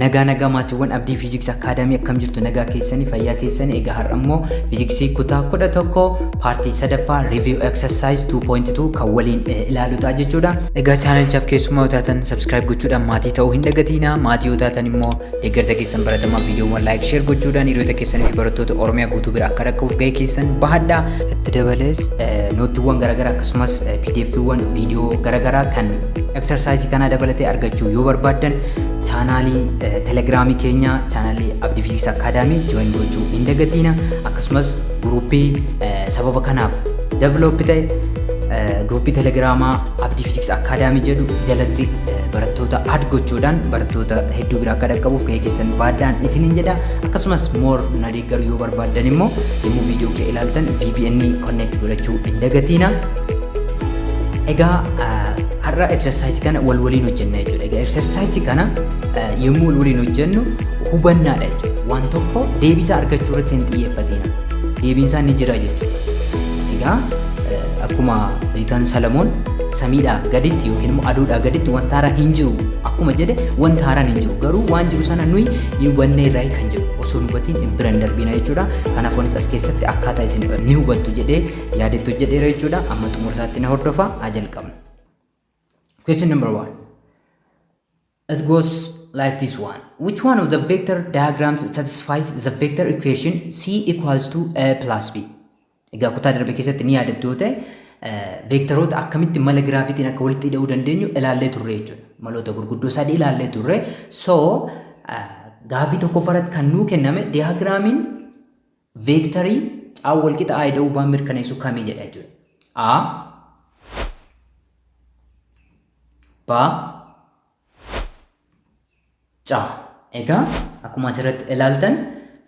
Nagaa nagaa maatiiwwan Abdii Fiiziksii Akaadaamii, akkam jirtu? Nagaa keessanii, fayyaa keessanii? Egaa har'a immoo fiiziksii kutaa 11 paartii sadaffaa review exercise 2.2 kan waliin ilaalu ta'a jechuudha. Egaa chaanalichaaf keessummaa yoo taatan subscribe gochuudhaan maatii ta'uu hin dagatiina. Maatii yoo taatan immoo deeggarsa keessan baratamaa viidiyoowwan like, share gochuudhaan hiriyoota keessanii fi barattoota Oromiyaa guutuu bira akka dhaqqabuuf gahee keessan bahadhaa. Itti dabalees noottiiwwan garaagaraa akkasumas PDFiiwwan viidiyoo garaagaraa kan exercise kanaa dabalatee argachuu yoo barbaaddan chaanaalii telegiraamii keenya, chaanaalii Abdii Fiiziksii Akaadaamii join gochuu hin dagatiina. Akkasumas guruppii sababa kanaaf develop ta'e, guruppii telegiraamaa Abdii Fiiziksii Akaadaamii jedhu jalatti barattoota add gochuudhaan barattoota hedduu bira akka dhaqqabuuf gahee keessan baadhaan isiniin jedha. Akkasumas more na deeggaru yoo barbaaddan immoo yommuu viidiyoo kee ilaaltan VPN connect godhachuu hin dagatiina. Egaa har'a exercise kana wal waliin hojjenna jechuudha. Egaa exercise kana yommuu wal waliin hojjennu hubannaadha jechuudha. Waan tokko deebisaa argachuu irratti hin xiyyeeffatina. Deebiin isaa ni jira jechuudha. Egaa akkuma beekan Salamoon samiidhaa gaditti yookiin immoo aduudhaa gaditti wanta haaraan hin jiru akkuma jedhe, wanta haaraan hin jiru, garuu waan jiru sana nuyi hubannee irraa kan jiru osoo hin hubatiin hin bira hin darbina jechuudha. Kanaaf wanis as keessatti akkaataa isin ni hubattu jedhee yaadetti hojjedheera jechuudha. Amma xumura isaatti na hordofa, haa jalqabnu. Question number 1. It goes like this one. Which one of the vector diagrams satisfies the vector equation C equals to A plus B? Egaa kutaa darbe keessatti ni yaadattu yoo ta'e, veektaroota akkamitti mala giraafitiin akka walitti hidhuu dandeenyu ilaallee turre jechuudha. Maloota gurguddoo sadii ilaallee turre. So gaaffii tokkoffaratti kan nuu kenname diyaagiraamiin veektarii C wal qixa A ida'uu B mirkaneessu kamii jedha jechuudha. A, B, C. Egaa akkuma asirratti ilaaltan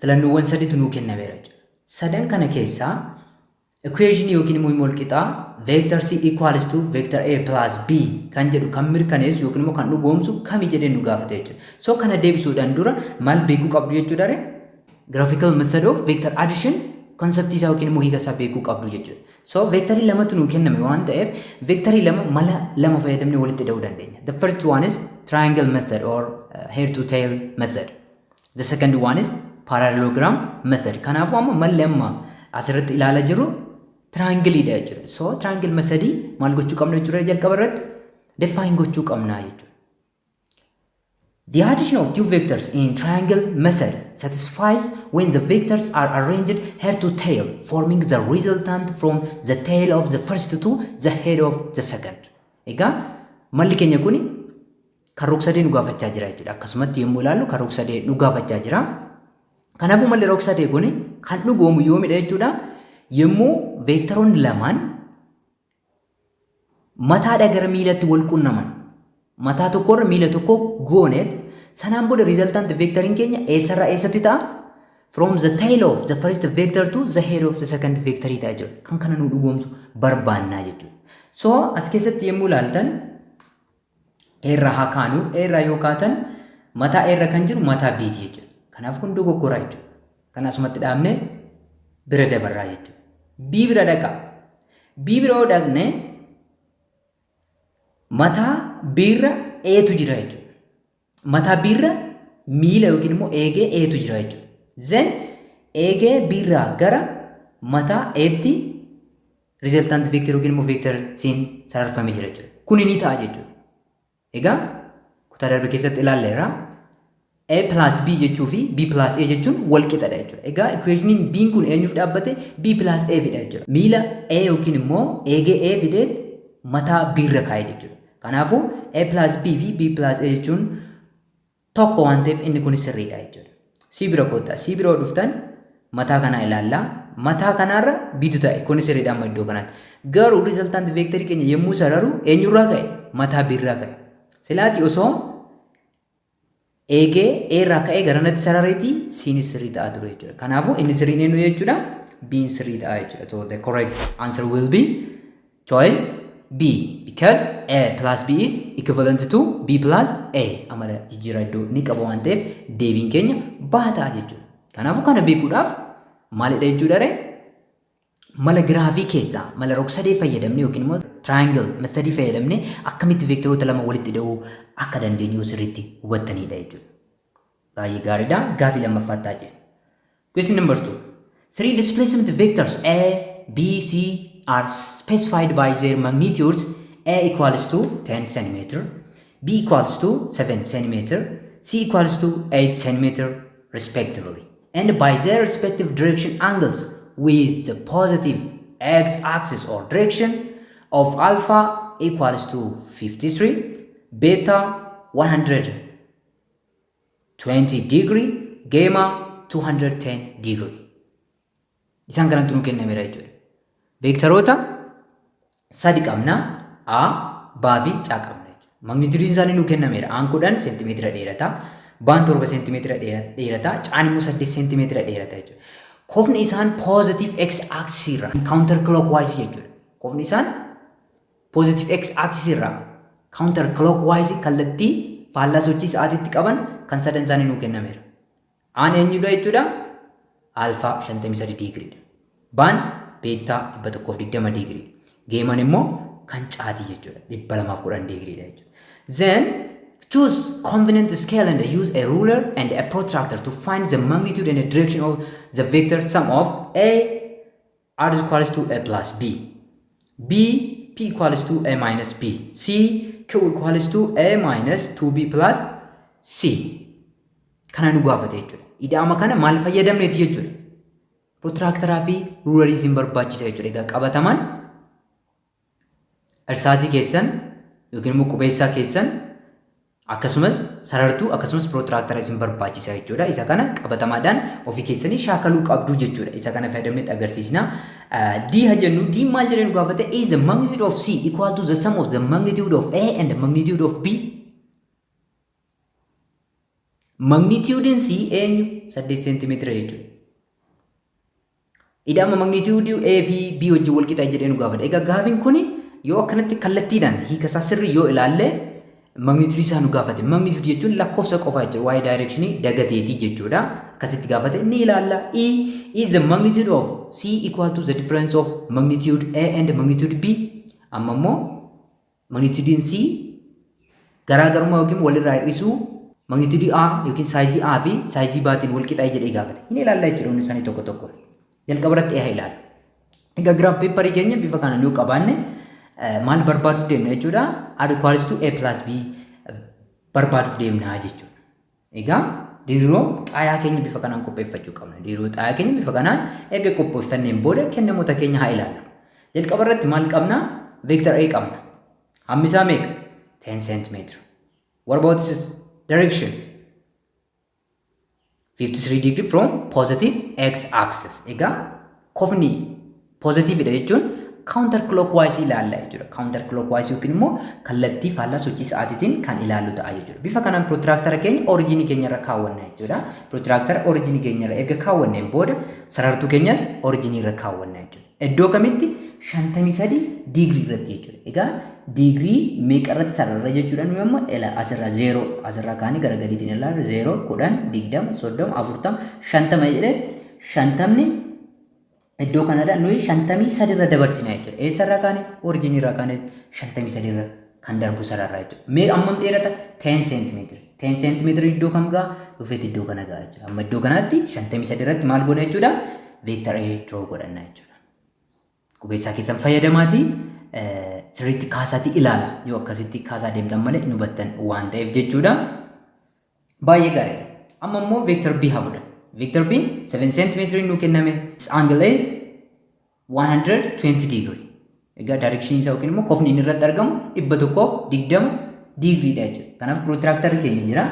filannoowwan sadiitu nuu kennameera jechuudha. Sadan kana keessaa equation yookiin immoo wal qixaa vector C equals to vector A plus B kan jedhu kan mirkaneessu yookiin immoo kan dhugoomsu kami jedhee nu gaafate jechuudha. So kana deebisuudhaan dura maal beekuu qabdu jechuudha ree? Graphical method of vector addition concept isaa yookiin immoo hiika isaa beekuu qabdu jechuudha. So vectorii lamatu nuu kenname waan ta'eef vectorii lama mala lama fayyadamnee walitti hidhuu dandeenya. The first one is triangle method or head to tail method. The second one is parallelogram method. Kanaafuu amma malli amma asirratti ilaalaa jirru triangle-dha jechuudha. So triangle method maal gochuu qabna jechuudha? Jalqaba irratti define gochuu qabna jechuudha. The addition of two vectors in triangle method satisfies when the vectors are arranged head to tail, forming the resultant from the tail of the first to the head of the second. Egaa malli keenya kuni kan rog-sadee nu gaafachaa jira jechuudha. Akkasumatti yommuu ilaallu kan rog-sadee nu gaafachaa jira. Kanaafuu malli rog-sadee kuni kan dhugoomu yoomidha jechuudha? Yommuu veektaroonni lamaan mataadhaa gara miilatti wal qunnaman, mataa tokkorra miila tokko gooneet, sanaan booda resultant veektariin keenya eessarraa eessatti ta'a? From the tail of the first vector to the head of the second vector ta'a jechuudha. Kan kana nu dhugoomsu barbaannaa jechuudha. So as keessatti yommuu ilaaltan eerraa haa kaanu. Eerraa yoo kaatan mataa eerra kan jiru mataa B'ti jechuudha. Kanaaf kun dogoggoraa jechuudha. Kan asumatti dhaabnee bira dabarraa jechuudha. B bira dhaqa. B bira yoo dhaqne mataa B'rra A'tu jira jechuudha. Mataa B'rra miila yookiin immoo eegee A'tu jira jechuudha. Then eegee B'rraa gara mataa A'tti resultant vector yookiin immoo vector C'n sararfamee jira jechuudha. Kuni ni ta'a jechuudha. Egaa kutaa darbe keessatti ilaalleerra. A plus B jechuu fi B plus A jechuun wal qixadha jechuudha. Egaa equationiin B kun eenyuuf dhaabbate? B plus A fidha jechuudha. Miila A yookiin immoo eegee A fidee mataa B irra kaa'e jechuudha. Kanaafuu A plus B fi B plus A jechuun tokko waan ta'eef inni kun sirriidha jechuudha. C bira kottaa. C bira yoo dhuftan mataa kanaa ilaallaa. Mataa kanaarra B'tu ta'e, kun sirriidha amma iddoo kanatti. Garuu resultant vectorii keenya yommuu sararu eenyurraa ka'e? Mataa B irraa ka'e. Silaati osoo eegee A irraa ka'ee garanatti sarareeti C'n sirrii ta'aa ture jechuudha. Kanaafuu inni sirriin eenyu jechuudha? B'n sirrii ta'a jechuudha. So the correct answer will be choice B because A plus B is equivalent to B plus A, amala jijjiirraa iddoo ni qaba waan ta'eef deebiin keenya B ta'a jechuudha. Kanaafuu kana beekuudhaaf maalidha jechuudha ree? Mala giraafii keessaa mala rog-sadee fayyadamne yookiin immoo triangle methodii fayyadamne akkamitti veektaroota lama walitti hidhuu akka dandeenyu sirriitti hubattanidha jechuudha. Baay'ee gaariidha. Gaafii lammaffaatti haa jennu. Question number 2. Three displacement vectors A, B, C are specified by their magnitudes: A equals to 10 centimeter, B equals to 7 centimeter, C equals to 8 centimeter respectively, and by their respective direction angles with the positive x axis or direction of alpha equals to 53, beta 120 degree, gamma 210 degree. Isaan kanatti nu kennameera jechuudha. Veektaroota sadi qabna. A, B fi C qabna jechuudha. Magnituudiin isaanii nu kennameera. Aan 10 seentimeetira dheerata. Baan 7 seentimeetira dheerata. Caan immoo 8 seentimeetira dheerata jechuudha. Kofni isaan positive x axis irraa counter clockwise jechuudha. Kofni isaan positive x axis irraa counter clockwise, kallattii faallaa sochii sa'aatiitti qaban kan sadan isaanii nu kennameera. Aan eenyudha jechuudha? Alfaa 53 diigriidha. Baan beettaa 120 diigriidha. Geeman immoo kan caatii jechuudha. 210 diigriidha jechuudha. Then choose convenient scale and use a ruler and a protractor to find the magnitude and the direction of the vector sum of A R is equals to A plus B, B P equals to A minus B, C Q equals to A minus 2B plus C. Kana nu gaafate jechuudha. Ida'ama kana maal fayyadamneeti jechuudha? Protractoraa fi rulerii isin barbaachisa jechuudha. Egaa qabataman irsaasii keessan yookiin immoo qubeessaa keessan, akkasumas sarartuu, akkasumas protractora isin barbaachisa jechuudha. Isa kana qabatamaadhaan ofii keessanii shaakaluu qabdu jechuudha. Isa kana fayyadamnee agarsiisna. D haa jennu. D maal jedhee nu gaafate? Is the magnitude of C equal to the sum of the magnitude of A and the magnitude of B? Magnituudiin C eenyu? 8 seentimeetira jechuudha. Ida'ama magnituudii A fi B wajjin wal qixa jedhee nu gaafata. Egaa gaafiin kuni yoo akkanatti kallattiidhaan hiika isaa sirrii yoo ilaalle, magnituudii isaa nu gaafate. Magnituudii jechuun lakkoofsa qofa jechuudha. Waa'ee directionii dagateetii jechuudha. Akkasitti gaafate ni ilaalla. E, is the magnitude of C equal to the difference of magnitude A and magnitude B? Amma immoo magnituudiin C garaagarummaa yookiin walirraa hir'isuu magnituudii A yookiin saayizii A fi saayizii B'tiin wal qixaa jedhee gaafate. Ni ilaalla jechuudha hundi isaanii tokko tokko. Jalqaba irratti A haa ilaalu. Egaa graph paperii keenya bifa kanaan yoo qabaanne, maal barbaaduuf deemna jechuudha? R equals to A plus B barbaaduuf deemna jechuudha. Egaa diriiroo xaayaa keenya bifa kanaan qopheeffachuu qabna. Diriiroo xaayaa keenya bifa kanaan erga qopheeffanneen booda kennamoota keenya haa ilaallu. Jalqaba irratti maal qabna? Vector A qabna. Hammi isaa meeqa? 10 centimeter. What about this direction? 53 degree from positive x axis. Egaa kofni positive dha jechuun counter clockwise ilaalla jechuudha. Counter clockwise yookiin immoo kallattii faallaa sochii sa'aatiitiin kan ilaallu ta'a jechuudha. Bifa kanaan protractor keenya originii keenya irra kaawwanna jechuudha. Protractor originii keenya irra erga kaawwanneen booda, sarartuu keenyas originii irra kaawwanna jechuudha. Iddoo kamitti? 53 digirii irratti jechuudha. Egaa digirii meeqa irratti sararra jechuudha? Nuyi amma ila asirraa zeeroo, asirraa kaanii gara gadiitiin ilaalla: zeeroo, 10, 20, 30, 40, 50 jedhee, 50ni iddoo kanadha. Nuyi 53 irra dabarsina jechuudha. Eessarraa kaane? Originii irraa kaane 53 irra kan darbu sararraa jechuudha. Mee ammam dheerata? 10 seentimeetira. 10 seentimeetira iddoo kam ga'a? Dhufeet iddoo kana ga'a jechuudha. Amma iddoo kanaatti 53 irratti maal goona jechuudha? Vector A draw godhanna jechuudha. Qubeessaa keessan fayyadamaatii sirriitti kaasaatii ilaala. Yoo akkasitti kaasaa deemtan malee hin hubattan waan ta'eef jechuudha. Baay'ee gaariidha. Amma immoo vector B haa fudhannu. Vector B 7 centimeter nuu kenname. Angle is 120 degree. Egaa direction isaa yookiin immoo kofni inni irratti argamu 120 digriidha jechuudha. Kanaaf protractorri keenya jira.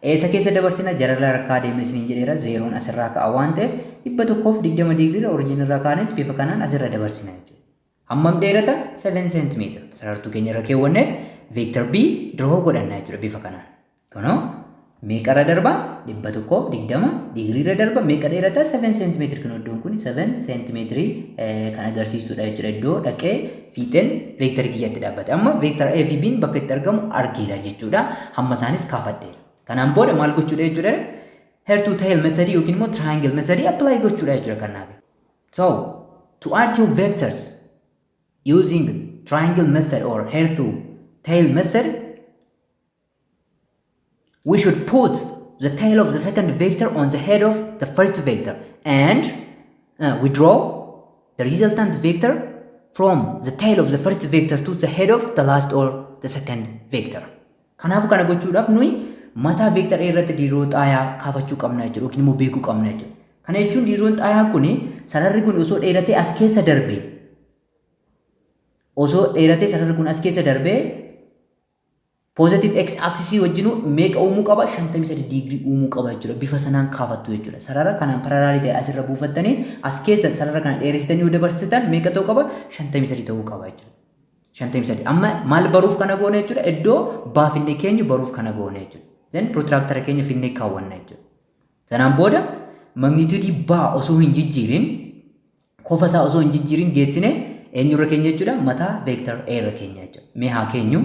Eessa keessa dabarsina? Jararra harkaa deemee isiniin jedheera. Zeeroon asirraa ka'a waan ta'eef, 120 digriidha origin irraa kaanetti bifa kanaan asirra dabarsina jechuudha. Hammam dheerata? 7 centimeter. Sarartuu keenya irra keewwanneet vector B draw godhanna jechuudha bifa kanaan. Kunoo meeqarra darba? 120 digriirra darba. Meeqa dheerata? 7 centimeter. Kun iddoon kun 7 centimeetirii kan agarsiistudha jechuudha. Iddoo dhaqee fiixeen veektarii kiyyatti dhaabbate. Amma vector A fi B'n bakka itti argamu argeera jechuudha. Hamma isaanis kaafadheera. Kanaan booda maal gochuudha jechuudha? Head to tail method yookiin immoo triangle method apply gochuudha jechuudha kanaaf. So to add two vectors using triangle method or head to tail method, we should put the tail of the second vector on the head of the first vector and we draw the resultant vector from the tail of the first vector to the head of the last or the second vector. Kanaafuu kana gochuudhaaf nuyi mataa vector A irratti diriiroo xaayaa kaafachuu qabna jechuudha yookiin immoo beekuu qabna jechuudha. Kana jechuun diriiroon xaayaa kuni, sararri kun osoo dheeratee as keessa darbee, osoo dheeratee sararri kun as keessa darbee positive x axis wajjinu meeqa uumuu qaba? 53 digirii uumuu qaba jechuudha. Bifa sanaan kaafattu jechuudha. Sarara kanaan parallel ta'e asirra buufattanii as keessa sarara kana dheeressitanii yoo dabarsitan meeqa ta'uu qaba? 53 ta'uu qaba jechuudha. 53. Amma maal baruuf kana goone jechuudha? Iddoo baafinnee keenyu baruuf kana goone jechuudha. Then protractor keenya finnee kaawwanna jechuudha. Sanaan booda magnitude baa osoo hin jijjiirin, kofa isaa osoo hin jijjiirin geessine eenyurra keenya jechuudha? Mataa vector A irra keenya jechuudha. Mee haa keenyu.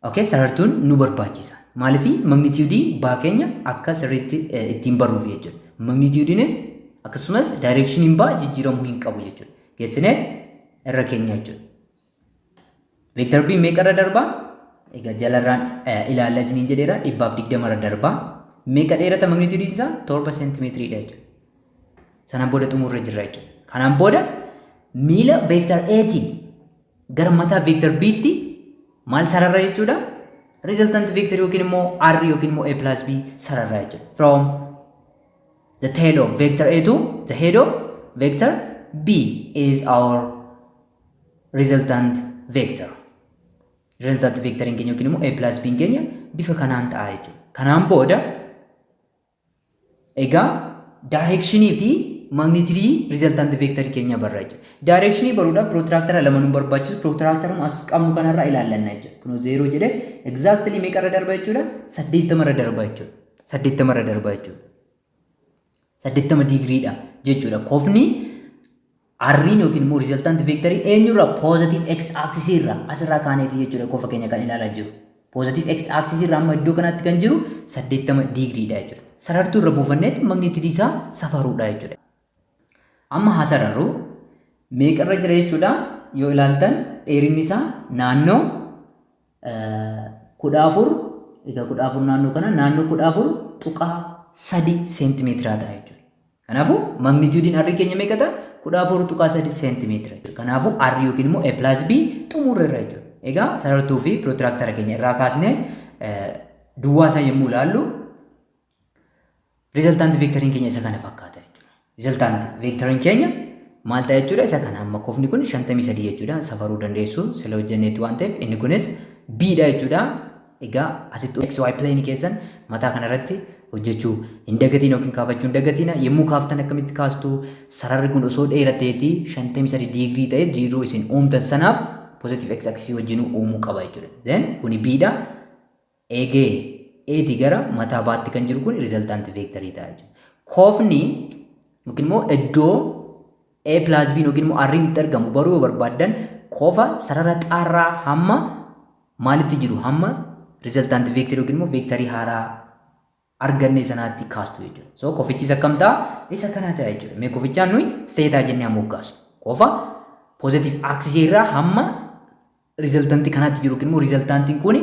Okay, sarartuun nu barbaachisa. Maaliif? Magnitude baa keenya akka sirriitti ittiin baruuf jechuudha. Magnitudiinis akkasumas directioniin baa jijjiiramuu hin qabu jechuudha. Geessinee irra keenya jechuudha. Vector B meeqa irra darbaa? Egaa jalarraan ilaalla isiniin jedheera, 120 irra darbaa. Meeqa dheerata magnitudiin isaa? 7 seentimeetiriidha jechuudha. Sanaan booda xumurra jirra jechuudha. Kanaan booda miila vector A'tiin gara mataa vector B'tti maal sararra jechuudha? Resultant vector yookiin immoo R yookiin immoo A plus B sararra jechuudha. From the tail of vector A to the head of vector B is our resultant vector. Resultant vectoriin keenya yookiin immoo A plus B keenya bifa kanaan ta'a jechuudha. Kanaan booda egaa directionii fi magnitude resultant vectorii keenya barra jechuudha. Directionii baruudhaaf protractor lama nu barbaachisu, protractor as qabnu kanarraa ilaallanna jechuudha. Kunoo 0 jedhee exactly meeqarra darba jechuudha? 80rra darba jechuudha. 80rra darba jechuudha. 80 digiriidha jechuudha. Kofni R'n yookiin immoo resultant vectorii eenyurra? Positive x axis irra asirraa kaaneeti jechuudha kofa keenya kan ilaalaa jiru. Positive x axis irra amma iddoo kanatti kan jiru 80 digiriidha jechuudha. Sarartuu irra buufanneetti magnitude isaa safaruudha jechuudha. Amma haa sararru. Meeqarra jira jechuudha? Yoo ilaaltan dheerinni isaa naannoo 14, egaa 14 naannoo kana naannoo 14.3 seentimeetiraa ta'a jechuudha. Kanaafuu magnitudiin R keenya meeqa ta'a? 14.3 seentimeetira. Kanaafuu R yookiin immoo A plus B xumurreerra jechuudha. Egaa sarartuu fi protractor keenya irraa kaasnee duwwaa isaa yommuu ilaallu resultant vectoriin keenya isa kana fakkaata jechuudha. Resultant vectoriin keenya maal ta'a jechuudha? Isa kana. Amma kofni kun 53 jechuudha. Safaruu dandeessu sila hojjenneetti waan ta'eef inni kunis B dha jechuudha. Egaa asitti XY plane keessan mataa kanarratti hojjechuu hin dagatiin yookiin kaafachuu hin dagatiin. Yommuu kaaftan akkamitti kaastu? Sararri kun osoo dheerateeti 53 digirii ta'e diriiroo isin uumtan sanaaf positive x axis wajjin uumuu qaba jechuudha. Then kuni B dha. Eegee A'ti gara mataa baatti kan jiru kun resultant vectorii ta'a jechuudha. Kofni yookiin immoo iddoo A plus B yookiin immoo R'n itti argamu baruu yoo barbaaddan, kofa sarara xaarraa hamma maalitti jiru, hamma resultant vectorii yookiin immoo vectorii haaraa arganne sanaatti kaastu jechuudha. So kofichis akkam ta'a? Isa kana ta'a jechuudha. Mee kofichaan nuyi theta jennee haa moggaasu. Kofa positive axis irraa hamma resultantii kanaatti jiru yookiin immoo resultantiin kun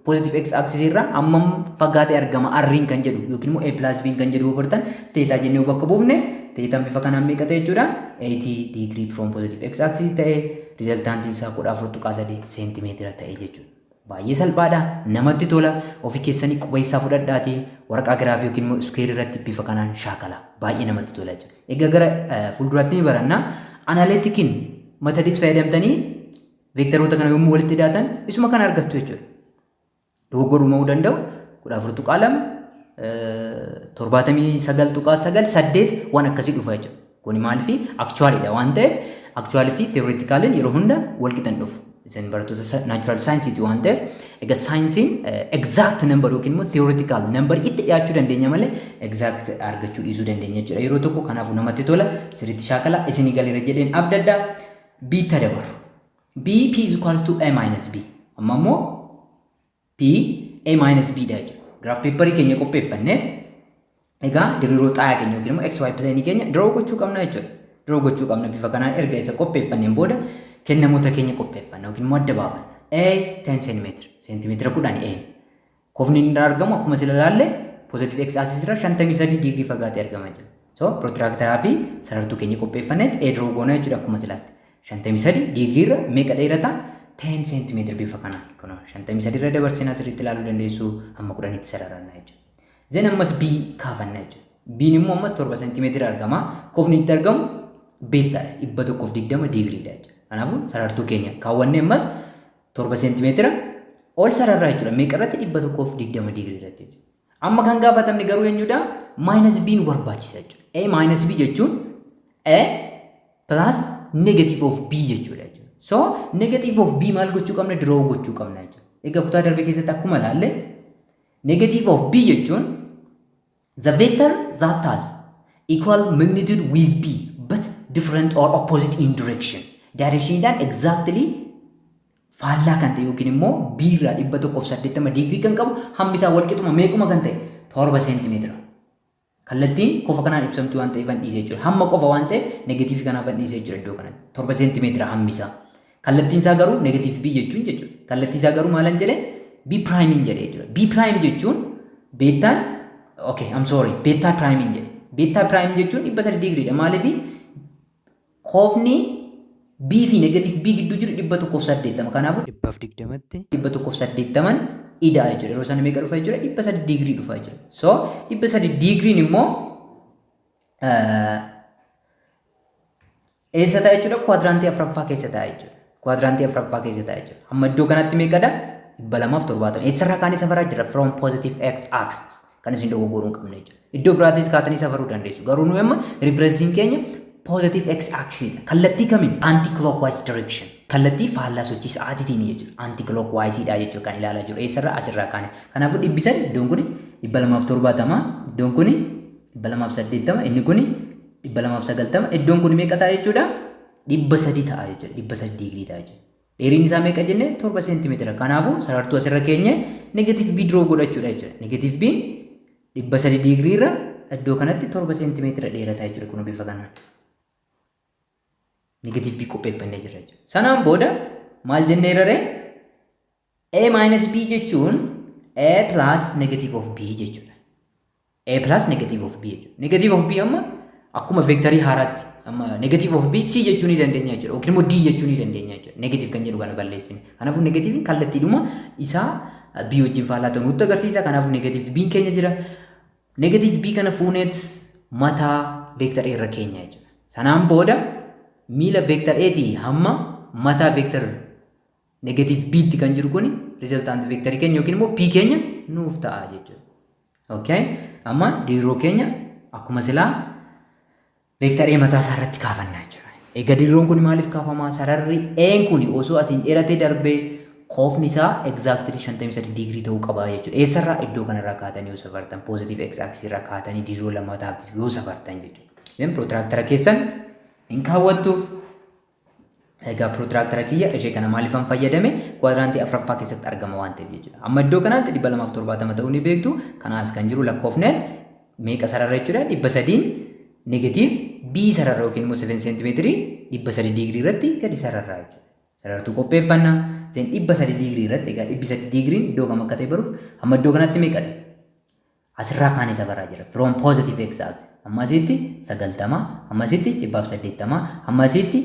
positive x axis irraa hammam fagaatee argama R'n kan jedhu yookiin immoo A plus B kan jedhu yoo bartan, theta jennee bakka buufne, thetaan bifa kanaan meeqa ta'e jechuudha? 80 degree from positive x axis ta'e, resultantiin isaa 14.3 seentimeetira ta'e jechuudha. Baay'ee salphaadha, namatti tola. Ofii keessanii qubeessaa fudhadhaatii waraqaa giraafii yookiin immoo square irratti bifa kanaan shaakala. Baay'ee namatti tola jechuudha. Egaa gara fuulduraatti ni baranna. Analytical methodis fayyadamtanii veektaroota kana yommuu walitti hidhaatan isuma kana argattu jechuudha. Dogoggora uumamuu danda'u 14.2, 79.98 waan akkasii dhufa jechuudha. Kuni maaliif? Actualidha waan ta'eef, actual fi theoreticaliin yeroo hunda wal qixan dhufu. Isin barattoota natural saayinsiiti waan ta'eef, egaa saayinsiin exact number yookiin immoo theoretical number itti dhiyaachuu dandeenya malee exact argachuu dhiisuu dandeenya jechuudha. Yeroo tokko kanaafuu namatti tola, sirriitti shaakala, isinii galeera jedheen abdadda. B dabarru. B P is equals to A minus B. Amma immoo P A minus B dha jechuudha. Graph paperii keenya qopheeffanneet egaa diriiroo xaayaa keenya yookiin immoo XY plane keenya draw gochuu qabna jechuudha. Draw gochuu qabna. Bifa kanaan erga isa qopheeffanneen booda kennamoota keenya qopheeffanna yookiin immoo adda baafanna. A 10 cm, seentimeetira 10 A. Kofni inni irraa argamu akkuma sila ilaalle Positive x axis irra 53 digirii fagaatee argama jechuudha. So protractoraa fi sarartuu keenya qopheeffanneet A draw goona jechuudha akkuma silaatti. 53 digirii irra meeqa dheerata? 10 seentimeetira bifa kanaan. Kunoo, 53 irra dabarsinaa sirriitti ilaaluu dandeessu, hamma 10tti sararanna jechuudha. Then ammas B kaafanna jechuudha. B'n immoo ammas 7 seentimeetira argama. Kofni itti argamu beettaadha. 120 digiriidha jechuudha. Kanaafuu sarartuu keenya kaawwannee ammas 7 seentimeetira ol sararraa jechuudha. Meeqa irratti? 120 digirii irratti jechuudha. Amma kan gaafatamne garuu eenyudha? Minus B nu barbaachisa jechuudha. A minus B jechuun A plus negative of B jechuudha jechuudha. So negative of B maal gochuu qabna? Draw gochuu qabna jechuudha. Egaa kutaa darbe keessatti akkuma ilaalle, negative of B jechuun the vector that has equal magnitude with B but different or opposite in direction. Directioniidhaan exactly faallaa kan ta'e yookiin immoo B irraa 180 digirii kan qabu, hammi isaa walqixuma meequma kan ta'e? 7 seentimeetira. Kallattiin kofa kanaan ibsamtu waan ta'eef dhiisee jechuudha. Hamma qofa waan ta'eef negativeii kanaaf dhiisee jechuudha iddoo kanatti. 7 seentimeetira hammi isaa. Kallattiin isaa garuu negative B jechuun jechuudha. Kallattii isaa garuu maalan jedhee? B primeiin jedhee jechuudha. B prime jechuun beettaan, okay, I'm sorry, beta primeiin jedhe. Beta prime jechuun 300 digiriidha. Maaliif? Kofni B fi negative B gidduu jiru 180. Kanaafuu 120tti 180n idaa jechuudha. Yeroo sana meeqa dhufa jechuudha? 300 digirii dhufa jechuudha. So 300 digiriin immoo eessa ta'a jechuudha? Quadrantii afuraffaa keessa ta'a jechuudha. Quadrantii afuraffaa keessa ta'a jechuudha. Amma iddoo kanatti meeqadha? 270. Eessarraa kaanii safaraa jira? From positive x axis. Kan isin dogoggoruu hin qabne jechuudha. Iddoo biraatis kaatanii safaruu dandeessu. Garuu nuyi amma referenceiin keenya positive x axis dha. Kallattii kamiin? Anti clockwise direction. Kallattii faallaa sochii sa'aatiitiin jechuudha. Anti clockwise dha jechuudha kan ilaalaa jiru. Eessarraa? Asirraa kaane. Kanaafuu 300, iddoon kun 270, iddoon kun 280, inni kun 290, iddoon kun meeqa ta'a jechuudha? 300 ta'a jechuudha. 300 digirii ta'a jechuudha. Dheerinni isaa meeqa jenne? 7 seentimeetira. Kanaafuu sarartuu asirra keenye negative B draw godhachuudha jechuudha. Negative B 300 digirii irra iddoo kanatti 7 seentimeetira dheerataa jechuudha kun bifa kanaan. Negative B qopheeffannee jirra jechuudha. Sanaan booda maal jennee raree? A minus B jechuun A plus negative of B jechuudha. A plus negative of B jechuudha. Negative of B amma akkuma veektarii haaraatti amma negative of B C jechuu ni dandeenya jechuudha. Yookiin immoo D jechuu ni dandeenya jechuudha. Negative kan jedhu kana balleessine. Kanaafuu negativeiin kallattiidhuma isaa B wajjin faallaa ta'u nutti agarsiisa. Kanaafuu negative B keenya jira. Negative B kana fuuneet mataa vector A irra keenya jechuudha. Sanaan booda miila vector A tii hamma mataa vector negative B tti kan jiru kuni resultant veektarii keenya yookiin immoo P keenya nuuf ta'a jechuudha. Okay? Amma diriiroo keenya akkuma silaa vector A mataa isaa irratti kaafannaa jechuudha. Egaa diriiroon kun maaliif kaafamaa? Sararri A'n kun osoo asiin dheeratee darbee koofni isaa exactly 53 digirii ta'uu qaba jechuudha. Eessarraa? Iddoo kanarraa kaatanii yoo safartan, positive x axis irraa kaatanii diriiroo lammataaf yoo safartan jechuudha. Then protractora keessan hin kaawwattu. Egaa protractora kiyya ishee kana maaliifan fayyadame? Quadrantii afuraffaa keessatti argama waan ta'eef jechuudha. Amma iddoo kanaatti 270 ta'uu ni beektu. Kanaas kan jiru lakkoofneet meeqa sarara jechuudha? 300n negative B sarara yookiin immoo 7 seentimeetirii 300 digirii irratti gadi sararraa jechuudha. Sarartuu qopheeffannaa. Then 300 digirii irratti, egaa 300 digiriin iddoo kam akka ta'e baruuf, amma iddoo kanatti meeqadha? Asirraa kaanee safaraa jira. From positive x axis. Amma asitti 90, amma asitti 180, amma asitti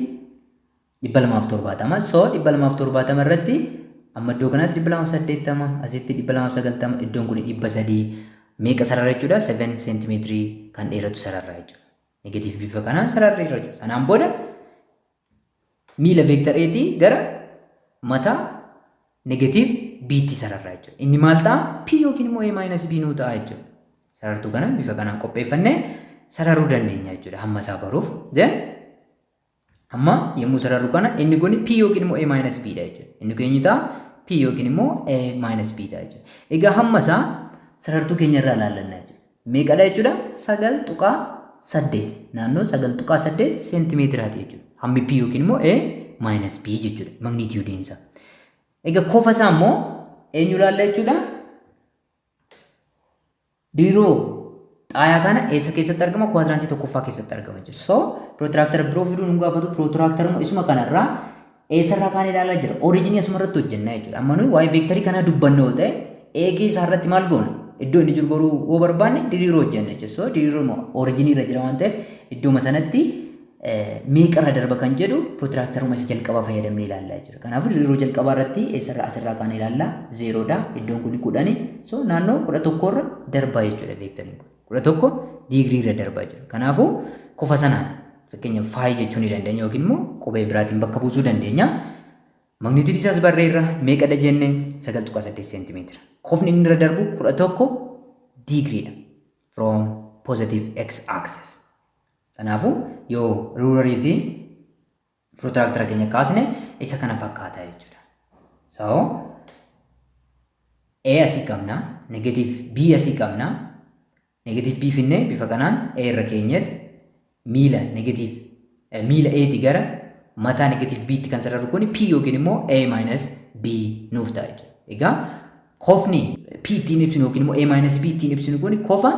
270. So 270 irratti amma iddoo kanatti 280, asitti 290, iddoon kun 300 meeqa sarara jechuudha? 7 seentimeetirii kan dheeratu sarara jechuudha. Negative bifa kanaan sararri jechuudha. Sanaan booda miila vector A'tii gara mataa negative B'tti sararra jechuudha. Inni maal ta'a? P yookiin immoo A minus B nuu ta'a jechuudha. Sarartuu kana bifa kanaan qopheeffannee sararuu dandeenya jechuudha hamma isaa baruuf. Then amma yommuu sararru kana inni kun P yookiin immoo A minus B dha jechuudha. Inni kun eenyu ta'a? P yookiin immoo A minus B ta'a jechuudha. Egaa hamma isaa sarartuu keenya irraa ilaallanna jechuudha. Meeqadha jechuudha? 9.8, naannoo 9.8 seentimeetiraati jechuudha. Hammi P yookiin immoo A minus B jechuudha magnitudeiin isaa. Egaa kofa isaa immoo eenyu ilaalla jechuudha? Diriiroo xaayaa kana eessa keessatti argama? Quadrantii tokkoffaa keessatti argama jechuudha. So protractor biroo fiduun hin gaafatu. Protractor immoo isuma kanarraa eessarraa kaan ilaalaa jira? Originii asuma irratti hojjenna jechuudha. Amma nuyi waa'ee veektarii kanaa dubbannu yoo ta'e, eegee isaa irratti maal goona? Iddoo inni jiru baruu yoo barbaanne diriiroo hojjenna jechuudha. So diriiroo originii irra jira waan ta'eef, iddooma sanatti meeqarra darba kan jedhu protractoruma isa jalqabaa fayyadamnee ilaallaa jechuudha. Kanaafuu diriiroo jalqabaa irratti eessarraa asirraa kaanee ilaallaa? Zeeroodha. Iddoon kun 10. So naannoo 11rra darbaa jechuudha vectoriin kun. 11 diigriirra darbaa jira. Kanaafuu kofa sanaan, fakkeenyaaf, phi jechuu ni dandeenya yookiin immoo qubee biraatiin bakka buusuu dandeenya. Magnitude isaas barreerra. Meeqadha jenne? 9.8 seentimeetira. Kofni inni irra darbu 11 diigriidha. From positive x axis. Kanaafuu yoo rulerii fi protractora keenya kaasne isa kana fakkaata jechuudha. So A asii qabna, negative B asii qabna. Negative B finnee bifa kanaan A irra keenyatti miila negative miila A'ti gara mataa negative B'tti kan sararru kun P yookiin immoo A minus B nuuf ta'a jechuudha. Egaa kofni P ittiin ibsinu yookiin immoo A minus B ittiin ibsinu kun kofa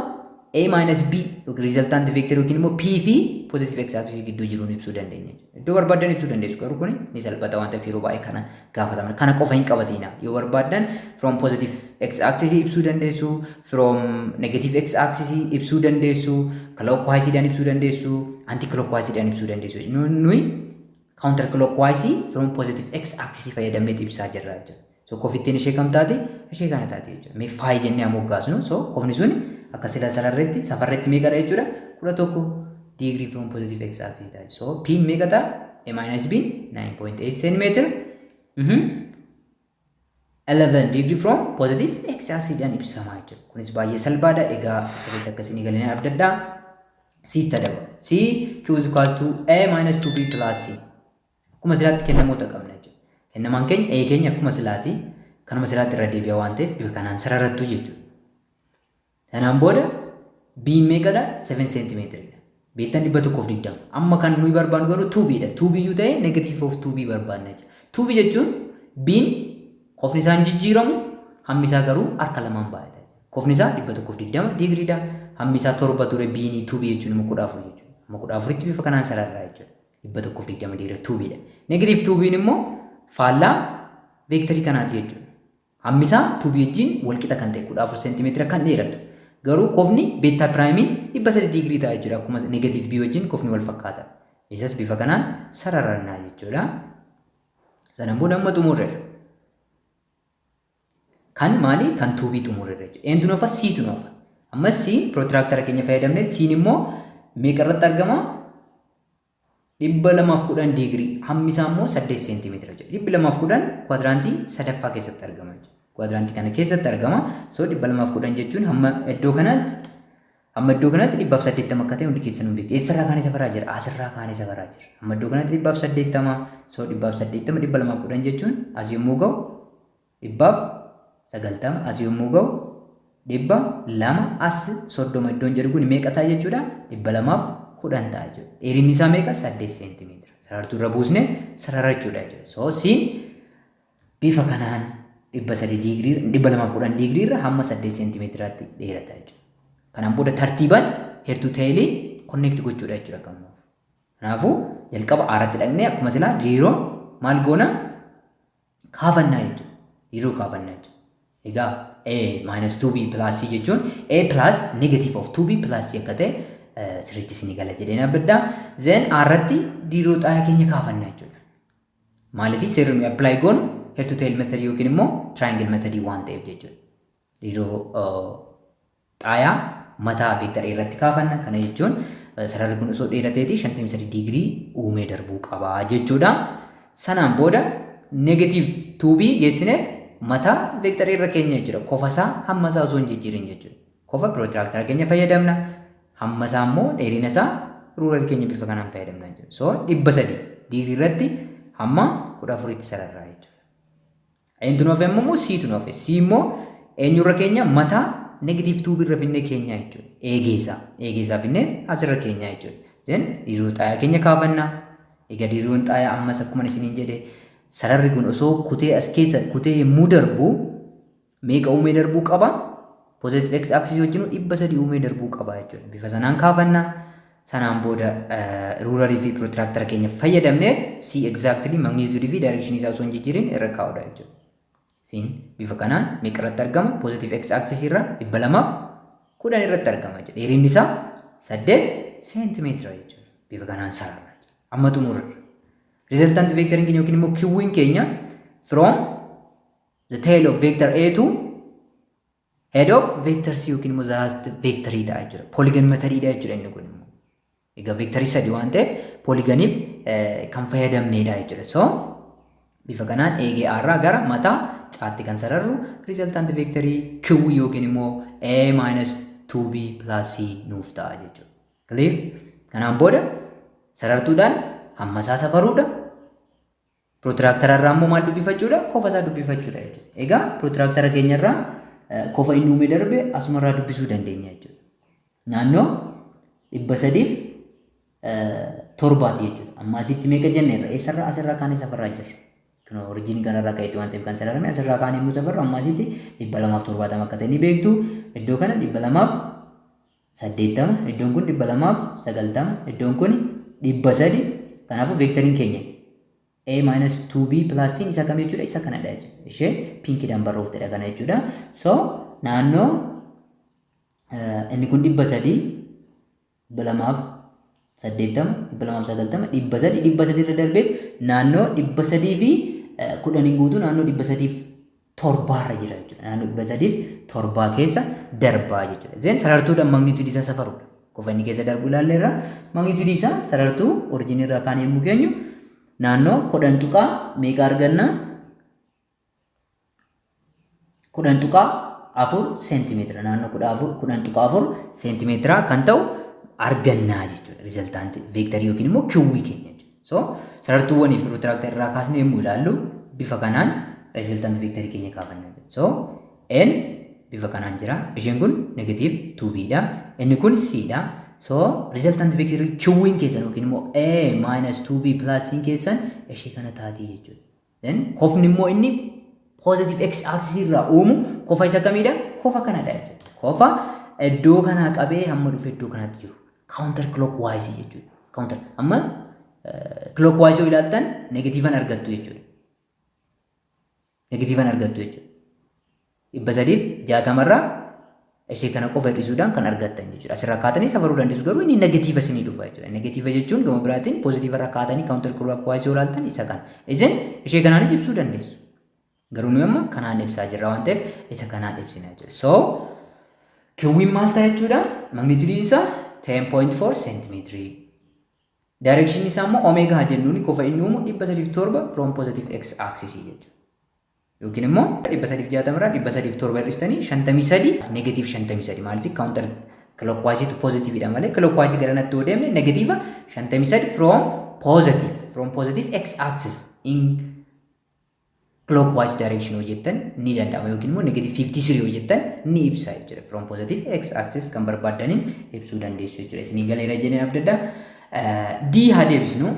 A minus B yookiin resultant vector yookiin immoo P fi positive x axis gidduu jiruun ibsuu dandeenya. Iddoo barbaaddan ibsuu dandeessu, garuu kun ni salphata waan ta'eef yeroo baay'ee kana gaafatamna. Kana qofa hin qabatina. Yoo barbaaddan from positive x axis ibsuu dandeessu, from negative x axis ibsuu dandeessu, clockwise dhaan ibsuu dandeessu, anti clockwise dhaan ibsuu dandeessu. Nuyi counter clockwise from positive x axis fayyadamnee ibsaa jirra jechuudha. So kofittiin ishee kam taate? Ishee kana taate jechuudha. Mee phi jennee haa moggaasnu. So kofni sun akka sila sararretti safarretti meeqadha jechuudha? 11 degree from positive x axis taate. So p meeqa ta'a? A minus b 9.8 centimeter. 11 degree from positive x axis dhaan ibsamaa jechuudha. Kunis baay'ee salphaadha. Egaa sirriitti akkasii galanii abdaddaa. C tadaba. C, Q is equals to A minus 2B plus C. Akkuma silaatti kennamoota qabna jechuudha. Kennamaan keenya A keenya akkuma silaati kanuma silaatti irra deebi'a waan ta'eef bifa kanaan sararattu jechuudha. Sanaan booda B meeqadha? 7 seentimeetiridha. Beettaan 120. Amma kan nuyi barbaannu garuu 2B dha. 2B iyyuu ta'e negative of 2B barbaanna jechuudha. 2B jechuun B'n kofni isaa hin jijjiiramu, hammi isaa garuu harka lamaan baay'ata. Kofni isaa 120 diigriidha. Hammi isaa 7 ture B'nii, 2B jechuun immoo 14 jechuudha. Amma 14tti bifa kanaan sararraa jechuudha. 120 digirii 2B dha. Negative 2B'n immoo faallaa vectorii kanaati jechuudha. Hammi isaa 2B wajjin walqixa kan ta'e, 14 seentimeetira kan dheeratu. Garuu kofni beta primeiin 300 digirii ta'a jechuudha. Akkuma negative B wajjin kofni wal fakkaata. Isas bifa kanaan sararannaa jechuudha. Sanaan booda amma xumurreerra. Kan maali? Kan 2B xumurreerra jechuudha. Eentu nuuf hafa? C'tu nuuf hafa. Ammas C protractora keenya fayyadamnee C'n immoo meeqa irratti argama? 210 digirii. Hammi isaa immoo 8 seentimeetira jechuudha. 210 quadrantii sadaffaa keessatti argama jechuudha. Quadrantii kana keessatti argama. So 210 jechuun hamma iddoo kanaatti 180 akka ta'e hundi keessanuu beektu. Eessarraa kaanee safaraa jira? Asirraa kaanee safaraa jira. Hamma iddoo kanaatti 180. So 180, 210 jechuun as yommuu ga'u 190, as yommuu ga'u 200, as 30 iddoon jedhu kun meeqa ta'a jechuudha? 210 ta'a jechuudha. Dheerinni isaa meeqa? 8 seentimeetira. Sarartuu irra buusnee sararachuudha jechuudha. So C'n bifa kanaan 300 digirii, 210 digirii irra hamma 8 seentimeetiraatti dheerata jechuudha. Kanaan booda tartiibaan head to tailii connect gochuudha jechuudha kan. Kanaafuu jalqaba aaratti dhaqnee akkuma silaa diriiroo maal goona? Kaafannaa jechuudha. Diriiroo kaafannaa jechuudha. Egaa A minus 2B plus C jechuun A plus negative of 2B plus C akka ta'e sirriitti isinii gala jedheen abdadhaa. Then irratti diriiroo xaayaa keenya kaafannaa jechuudha. Maaliif? Seerri nuyi apply goonu head to tail method yookiin immoo triangle method waan ta'eef jechuudha. Diriiroo xaayaa mataa vector irratti kaafanna. Kana jechuun sararri kun osoo dheerateeti 53 digirii uumee darbuu qaba jechuudha. Sanaan booda negative 2B geessineet mataa vector irra keenya jechuudha. Kofa isaa hamma isaa osoo hin jijjiirin jechuudha. Kofa protractora keenya fayyadamna. Hamma isaa immoo, dheerina isaa, ruler keenya bifa kanaan fayyadamna jechuudha. So 300 digirii irratti hamma 14tti sararraa jechuudha. Eenyutu nu hafe immoo? C'tu nu hafe. C immoo eenyurra keenya? Mataa negative 2 irra finnee keenya jechuudha. Eegeesaa. Eegeesaa finnee asirra keenya jechuudha. Then diriiroo xaayaa keenya kaafannaa. Egaa diriiroon xaayaa ammas akkuma isiniin jedhe, sararri kun osoo kutee as keessa kutee yommuu darbu meeqa uumee darbuu qaba? Positive x axis wajjin 300 uumee darbuu qaba jechuudha. Bifa sanaan kaafannaa. Sanaan booda rulerii fi protractora keenya fayyadamnee C exactly magnitude fi direction isaa osoo hin jijjiirin irra kaa'udha jechuudha. C'n bifa kanaan meeqa irratti argama? Positive x axis irra 210 irratti argama jechuudha. Dheerinni isaa 8 seentimeetira jechuudha. Bifa kanaan sarara. Amma xumurra. Resultant vectoriin keenya yookiin immoo Q'n keenya from the tail of vector A to head of vector C yookiin immoo the last vectorii ta'a jechuudha. Polygon methodidha jechuudha inni kun immoo. Egaa vectorii sadi waan ta'eef polygoniif kan fayyadamnedha jechuudha. So bifa kanaan eegee irraa gara mataa caatti kan sararru resultant vectorii Q yookiin immoo A minus 2B plus C nuuf ta'a jechuudha. Clear? Kanaan booda sarartuudhaan hammasaa safaruudha. Protractora irraa immoo maal dubbifachuudha? Kofa isaa dubbifachuudha jechuudha. Egaa protractora keenyarraa kofa inni uume darbe asumarraa dubbisuu dandeenya jechuudha. Naannoo 307ti jechuudha. Amma asitti meeqa jenneerra? Eessarraa asirraa kaanee safarraa jirra. Kun originii kanarraa ka'eetti waan ta'eef kan sararame asirraa kaanee immoo safarru amma asitti 270 akka ta'e ni beektu. Iddoo kana 280, iddoon kun 290, iddoon kun 300. Kanaafuu vectoriin keenya A minus 2B plus C isa kam jechuudha? Isa kanadha jechuudha. Ishee pinkiidhaan barrooftedha kana jechuudha. So naannoo inni kun 300, 280, 290, 300, 300 irra darbeet naannoo 310n guutuu naannoo 307rra jira jechuudha. Naannoo 307 keessa darbaa jechuudha. Then sarartuudhaan magnitude isaa safaruudha. Kofa inni keessa darbu ilaalleerra. Magnitude isaa sarartuu originii irraa kaan yommuu keenyu naannoo 10 tuqaa meeqa arganna? 10.4 seentimeetira. Naannoo 14, 10.4 seentimeetira kan ta'u argannaa jechuudha. Resultant vectorii yookiin immoo Q keenya jechuudha. So sarartuuwwanii fi protractor irraa kaasnee yommuu ilaallu bifa kanaan resultant vectorii keenya kaafanna. So N bifa kanaan jira. Isheen kun negative 2b dha. Inni kun c dha. So resultant vectorii Q'n keessan yookiin immoo A minus 2b plus c keessan ishee kana taatii jechuudha. Then kofni immoo inni positive x axis irraa uumu kofa isa kamidha? Kofa kanadha jechuudha. Kofa iddoo kanaa qabee hamma dhufe iddoo kanaatti jiru. Counter clockwise jechuudha. Counter amma clockwise yoo ilaaltan negatiivan argattu jechuudha. Negatiivan argattu jechuudha. 360rraa ishee kana qofa hir'isuudhaan kan argattan jechuudha. Asirraa kaatanii safaruu dandeessu, garuu inni negatiiva isinii dhufa jechuudha. Negatiiva jechuun gama biraatiin poozitiiva irraa kaatanii counter clockwise yoo ilaaltan isa kana. Isin ishee kanaanis ibsuu dandeessu. Garuu nuyi amma kanaan ibsaa jirra waan ta'eef isa kanaan ibsina jechuudha. So Q'n maal ta'a jechuudha? Magnitude isaa 10.4 centimeetirii. Direction isaa immoo omega jennuuni kofa inni uumu 307 from positive x axis jechuudha. Yookiin immoo 360 irraa 307 hir'istanii 53, negative 53. Maaliif? Counter clockwise to positive dha malee clockwise gara natti yoo deemne negative 53 from positive x axis in clockwise direction yoo jettan ni danda'ama, yookiin immoo negative 53 yoo jettan ni ibsa jechuudha. From positive x axis kan barbaaddaniin ibsuu dandeessu jechuudha. Isinii galeera jedheen abdadha. D haa deebisnu.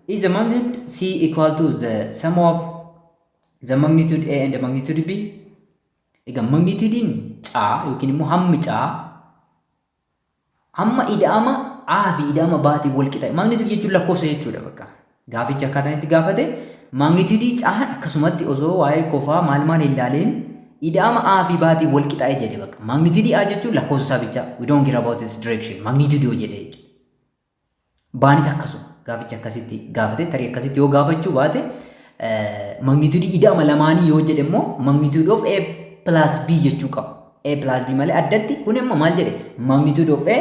Is the magnitude C equal to the sum of the magnitude A and the magnitude B? Egaa magnitudein C yookiin immoo hammi C hamma ida'ama A fi ida'ama B'tiin wal qixa. Magnitude jechuun lakkoofsa jechuudha bakka. Gaafichi akkaataan itti gaafate magnitude C'n akkasumatti osoo waa'ee kofaa maal maal hin ilaalin ida'ama A fi B'tiin wal qixaa'ee jedhe bakka. Magnitude A jechuun lakkoofsa isaa bicha. We don't care about its direction. Magnitude yoo jedhe jechuudha. B'nis akkasuma. Gaafichi akkasitti gaafate. Tarii akkasitti yoo gaafachuu baate, magnitude ida'ama lamaanii yoo jedhe immoo magnitude of A plus B jechuu qaba. A plus B malee addatti kun immoo maal jedhe? Magnitude of A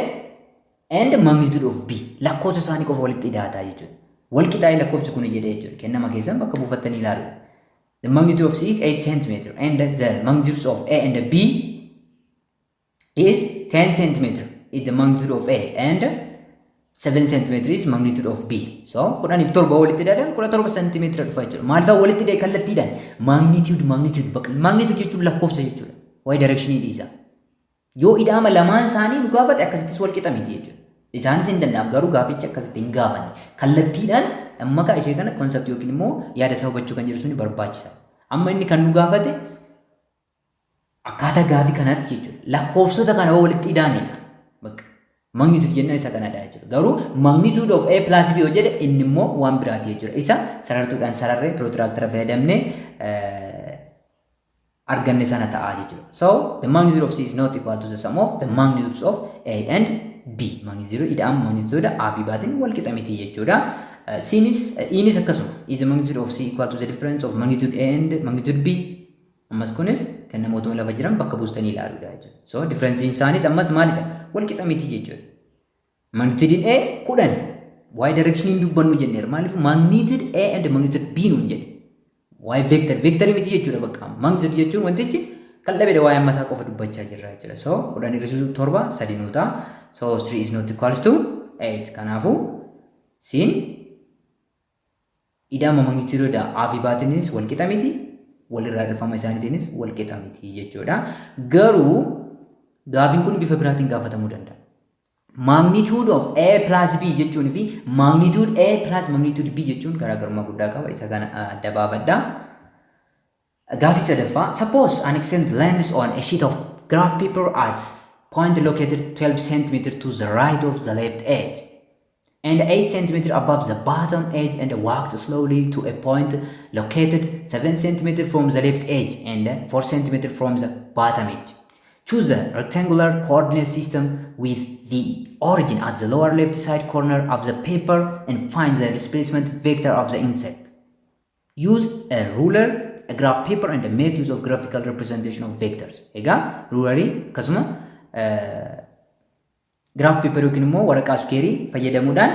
and magnitude of B, lakkoofsa isaanii qofa walitti ida'ataa jechuudha. Wal qixaa'ee lakkoofsi kun jedhe jechuudha. Kennama keessan bakka buufattanii ilaalu. The magnitude of C is 8 centimeter and the magnitudes of A and B is 10 centimeter is the magnitude of A and 7 centimeter is magnitude of B. So 10f 7 walitti hidhaadhaan 17 centimeter dhufa jechuudha. Maal fa'aa walitti hidhee kallattiidhaan? Magnitude, magnitude, bakka magnitude jechuun lakkoofsa jechuudha. Waa'ee directionii dhiisa. Yoo ida'ama lamaan isaanii nu gaafate akkasittis wal qixa miti jechuudha. Isaanis hin danda'amu, garuu gaafichi akkasitti hin gaafanne. Kallattiidhaan amma kaa ishee kana concept yookiin immoo yaada isaa hubachuu kan jedhu suni barbaachisa. Amma inni kan nu gaafate akkaataa gaafii kanaatti jechuudha. Lakkoofsota kana walitti idaanidha. Bakka magnitude jennaan isa kanadha jechuudha. Garuu magnitude of A plus B yoo jedhe inni immoo waan biraati jechuudha. Isa sarartuudhaan sararree protractora fayyadamnee arganne sana ta'a jechuudha. So the magnitude of C is not equal to the sum of the magnitudes of A and B. Magnitude ida'ama magnitude A fi B'tiin wal qixa miti jechuudha. C'nis Enis akkasuma. Is the magnitude of C equal to the difference of magnitude A and magnitude B? Ammas kunis kan namootuma lafa jiran bakka buustanii ilaaluudha jechuudha. So differenceiin isaanis ammas maalidha? Wal qixa miti jechuudha. Magnitude A 10. Y direction dubbannu jenneera. Maaliif magnitude A and magnitude B nuun jedhe? Y vector vectorii miti jechuudha bakka. Magnitude jechuun wantichi kan dhabeedha, waa'ee ammasaa qofa dubbachaa jirra jechuudha. So 10 hir'isuu 7 sadi nuu ta'a. So 3 is not equals to 8. Kanaafuu C'n ida'ama magnitude A fi B'tiinis wal qixa miti. Walirraa dhufama isaaniitiinis wal qixa miti jechuudha. Garuu gaafiin kun bifa biraatiin gaafatamuu danda'a. Magnitude of A plus B jechuun fi magnitude A plus magnitude B jechuun garaagarummaa guddaa qaba. Isa kana adda baafadhaa. Gaafii sadaffaa: suppose an insect lands on a sheet of graph paper at point located 12 cm to the right of the left edge and 8 cm above the bottom edge and walks slowly to a point located 7 cm from the left edge and 4 cm from the bottom edge. Choose a rectangular coordinate system with the origin at the lower left side corner of the paper and find the displacement vector of the insect. Use a ruler, a graph paper and make use of graphical representation of vectors. Egaa rulerii akkasuma graph paper yookiin immoo waraqaa squareii fayyadamuudhaan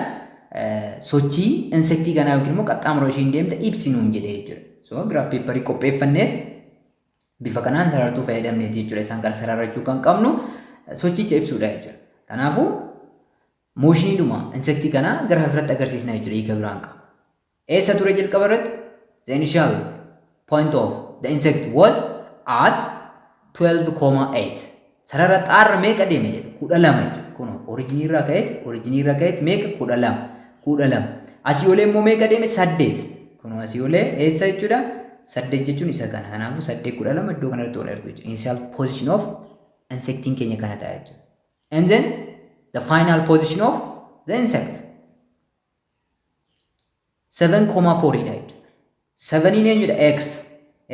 sochii insectii kanaa yookiin immoo qaxxaamura ishiin deemte ibsi nuun jedhee jechuudha. So graph paperii qopheeffanneet bifa kanaan sarartuu fayyadamneet jechuudha. Isaan kana sararachuu kan qabnu sochicha ibsuudha jechuudha. Kanaafuu motioniidhuma insectii kanaa gara irratti agarsiisna jechuudha, hiika biraan qabu. Eessa ture jalqaba irratti? The initial point of the insect was at 12,8. Sarara xaarra meeqa deeme jedhu? 12 jechuudha. Kun originii irraa ka'eet meeqa? 12. 12. Asii olee immoo meeqa deeme? Saddeet. Kun asii olee eessa jechuudha? Saddeet jechuun isa kana. Kanaafuu 8, 12 iddoo kanarratti wal argu jechuudha. Initial position of insectiin keenya kana ta'a jechuudha. And then the final position of the insect 7,4 dha jechuudha. 7 eenyudha? X.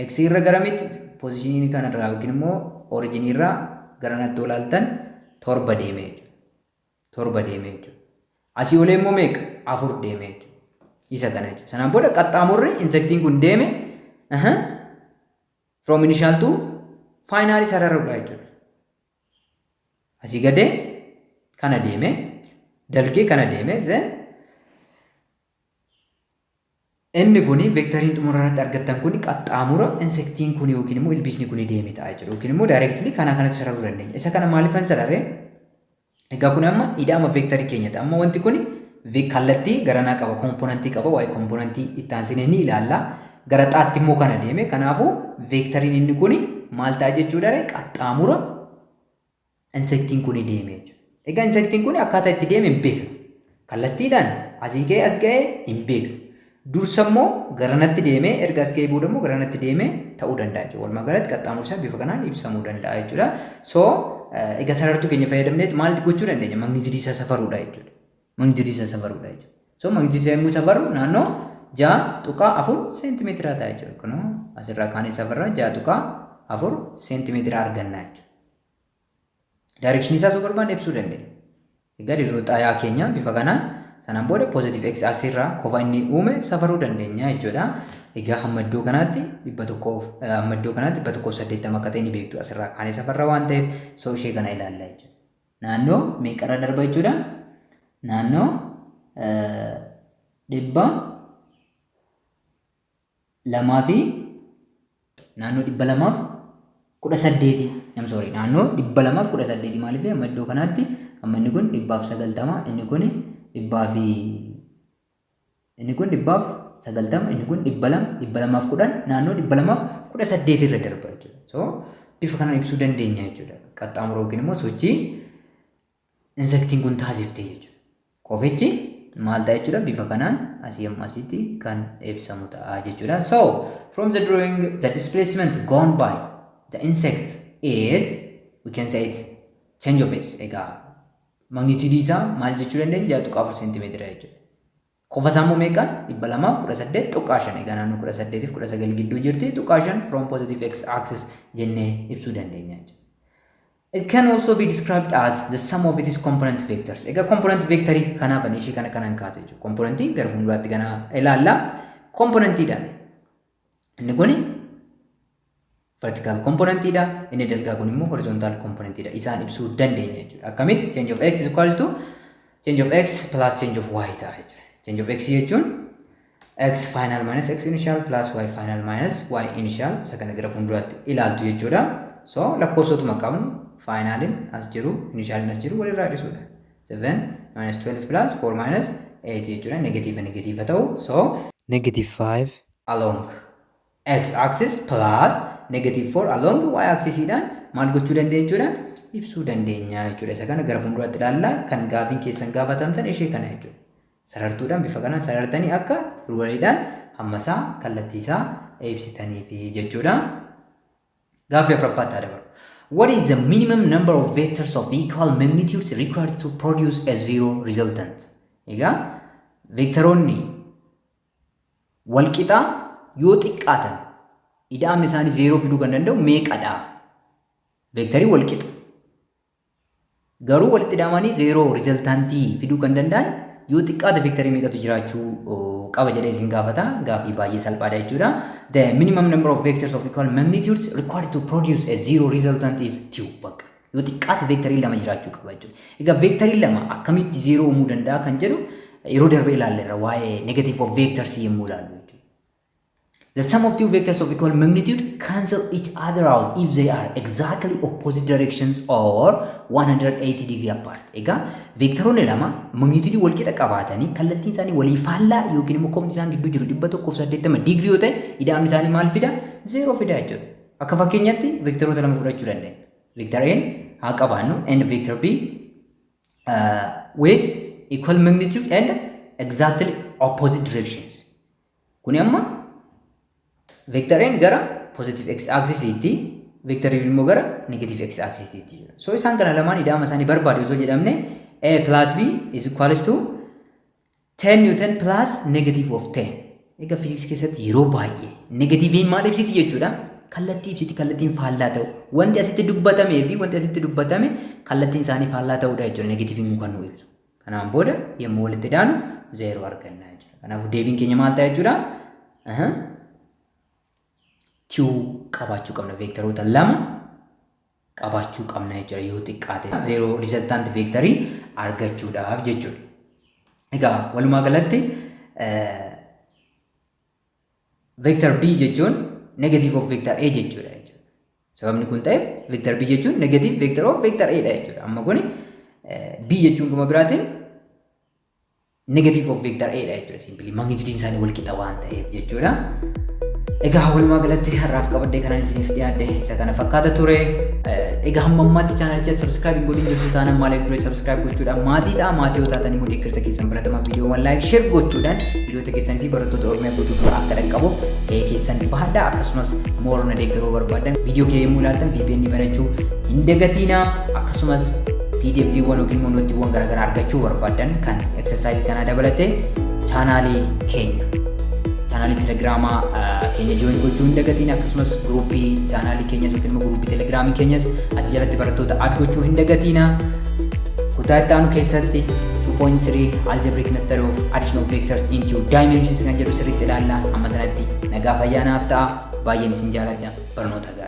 X irra garamitti positionii kanarraa yookiin immoo originii irraa gara natti olaaltan 7 deeme jechuudha. 7 deeme jechuudha. Asii olee immoo meeqa? 4 deeme jechuudha. Isa kana jechuudha. Sanaan booda qaxxaamurri insectiin kun deeme from initial to final sararuudha jechuudha. Asii gadee kana deeme, dalgee kana deeme, then inni kuni vectoriin xumura irratti argattan kuni qaxxaamura insectiin kun yookiin immoo ilbiisni kun deeme ta'a jechuudha. Yookiin immoo directly kana kanatti sararuu dandeenya. Isa kana maaliifan sararee? Egaa kun amma ida'ama vectorii keenya ta'a. Amma wanti kun kallattii garanaa qaba, componentii qaba, waa'ee componentii itti aansinee ni ilaalla. Gara xaatti immoo kana deeme. Kanaafuu vectoriin inni kuni maal ta'a jechuudha? Qaxxaamura insectiin kun deeme jechuudha. Egaa insectiin kun akkaataa itti deeme hin beeknu. Kallattiidhaan asii ka'ee as ga'ee hin beeknu. Dursa immoo garanatti deemee, erga as ga'ee booda immoo garanatti deemee ta'uu danda'a jechuudha. Walumaa galatti qaxxaamurri isaa bifa kanaan ibsamuu danda'a jechuudha. So egaa sarartuu keenya fayyadamneet maal gochuu dandeenya? Magnitudeii isaa safaruudha jechuudha. Magnitudeii isaa safaruudha jechuudha. So magnitudeii isaa yommuu safarru naannoo 6.4 seentimeetira ta'a jechuudha. Kunoo asirraa kaanee safarraa 6.4 seentimeetira arganna jechuudha. Directionii isaa osoo barbaanne ibsuu dandeenya. Egaa dirroo xaayaa keenya bifa kanaan, sanaan booda positive x axis irraa kofa inni uume safaruu dandeenya jechuudha. Egaa hamma iddoo kanaatti 180 akka ta'e ni beektu, asirraa kaanee safarra waan ta'eef. So ishee kana ilaalla jechuudha. Naannoo meeqarra darba jechuudha? Naannoo 200 fi naannoo 218. I'm sorry, naannoo 218. Maaliif amma iddoo kanaatti amma inni kun 190, inni kun dhibbaa fi inni kun 190, inni kun 200, 210, naannoo 218 irra darba jechuudha. So bifa kanaan ibsuu dandeenya jechuudha. Qaxxaamura yookiin immoo sochii insectiin kun taasifte jechuudha. Kofichi maal ta'a jechuudha? Bifa kanaan asii amma asitti kan ibsamu ta'a jechuudha. So from the drawing, the displacement gone by the insect is, we can say it, change of s. Egaa magnitude isaa maal jechuu dandeenya? 6.4 seentimeetira jechuudha. Kofa isaa immoo meeqaan? 218.5. Egaa naannoo 18 fi 19 gidduu jirti. Tuqaa 5 from positive x axis jennee ibsuu dandeenya jechuudha. It can also be described as the sum of its component vectors. Egaa component vectorii kanaaf ani ishee kana kanan kaase jechuudha. Componentii gara fuulduraatti kana ilaalla. Componentiidhaan. Inni kuni vertical componentiidha. Inni dalgaa kun immoo horizontal componentiidha. Isaan ibsuu dandeenya jechuudha. Akkamitti? Change of x is equals to change of x plus change of y ta'a jechuudha. Change of x jechuun x final minus x initial plus y final minus y initial, isa kana gara fuulduraatti ilaaltu jechuudha. So lakkoofsotuma qabnu, finaliin as jiru, initialiin as jiru walirraa hir'isuudha. 7 minus 12 plus 4 minus 8 jechuudha. Negative negative ta'u, so negative 5 along x axis plus negative 4 along y axis dhaan maal gochuu dandeenya jechuudha? Ibsuu dandeenya jechuudha. Isa kana gara fuulduraatti ilaalla. Kan gaafiin keessan gaafatamtan ishee kana jechuudha. Sarartuudhaan bifa kanaan sarartanii akka ruleriidhaan hammasaa kallattii isaa ibsitaniifi jechuudha. Gaaffii afuraffaatti haa dabalu. What is the minimum number of vectors of equal magnitudes required to produce a zero resultant? Egaa veektaroonni walqixaa yoo xiqqaatan ida'amni isaanii zeeroo fiduu kan danda'u meeqadha? Veektarii walqixa. Garuu walitti ida'amanii zeeroo resultantii fiduu kan danda'an yoo xiqqaate veektarii meeqatu jiraachuu qaba jedhee isin gaafata. Gaaffii baay'ee salphaadha jechuudha. The minimum number of vectors of equal magnitudes required to produce a zero resultant is 2. Bakka yoo xiqqaate veektarii lama jiraachuu qaba jechuudha. Egaa veektarii lama akkamitti zeeroo uumuu danda'a kan jedhu yeroo darbe ilaalleerra, waa'ee negative of vectors yommuu ilaallu jechuudha. The sum of two vectors of equal magnitude cancel each other out if they are exactly opposite directions or 180 degree apart. Egaa veektaroonni lama magnitude wal qixa qabaatanii kallattiin isaanii walii faallaa yookiin immoo kofni isaan gidduu jiru 180 digirii yoo ta'e, ida'amni isaanii maal fida? Zeeroo fida jechuudha. Akka fakkeenyaatti veektaroota lama fudhachuu dandeenya. Vector A haa qabaannu and vector B with equal magnitude and exactly opposite directions. Kuni amma vector A gara positive x axisiitti, vector B immoo gara negative x axisiitti jira. So isaan kana lamaan ida'ama isaanii barbaadu osoo jedhamne, A plus B is equals to 10 newton plus negative of 10. Egaa fiiziksii keessatti yeroo baay'ee negatiiviin maal ibsiti jechuudha? Kallattii ibsiti, kallattiin faallaa ta'u. Wanti asitti dubbatamee fi wanti asitti dubbatame kallattiin isaanii faallaa ta'uudha jechuudha. Negatiiviin kan nu ibsu. Kanaan booda yommuu walitti daanu zeeroo arganna jechuudha. Kanaafuu deebiin keenya maal ta'a jechuudha? Two qabaachuu qabna, veektaroota lama qabaachuu qabna jechuudha yoo xiqqaate zeeroo resultant veektarii argachuudhaaf jechuudha. Egaa walumaa galatti vector B jechuun negative of vector A jechuudha jechuudha. Sababni kun ta'eef vector B jechuun negative vector of vector A dha jechuudha. Amma kuni B jechuun gama biraatiin negative of vector A dha jechuudha. Simply magnitude isaanii wal qixa waan ta'eef jechuudha. Egaa walumaa galatti har'aaf qabadhee kanan isiniif dhiyaadhe isa kana fakkaata ture. Egaa hamma ammaatti chaanalicha subscribe hin godhin jirtu taanaan maaliif dura subscribe gochuudhaan maatii ta'a. Maatii yoo taatan immoo deeggarsa keessan baratamaa viidiyoowwan like, share gochuudhaan hiriyoota keessan fi barattoota Oromiyaa guutuu dura akka dhaqqabuuf gahee keessan bahadha. Akkasumas moorna deeggaruu barbaadan viidiyoo kee yommuu ilaaltan VPN banachuu hin dagatiinaa. Akkasumas PDFiiwwan yookiin immoo noottiiwwan garaagaraa argachuu barbaadan kan exercise kanaa dabalatee chaanaalii keenya, chaanaalii telegiraamaa keenya join gochuu hin dagatiin. Akkasumas guruupii chaanaalii keenyas yookiin immoo guruupii telegiraamii keenyas achi jalatti barattoota add gochuu hin dagatiina. Kutaa itti aanu keessatti 2.3 algebraic method of addition of vectors in two dimensions kan jedhu sirriitti ilaalla. Amma sanatti nagaa fayyaa naaf ta'a. Baay'een isin jaaladha. Barnoota gaarii.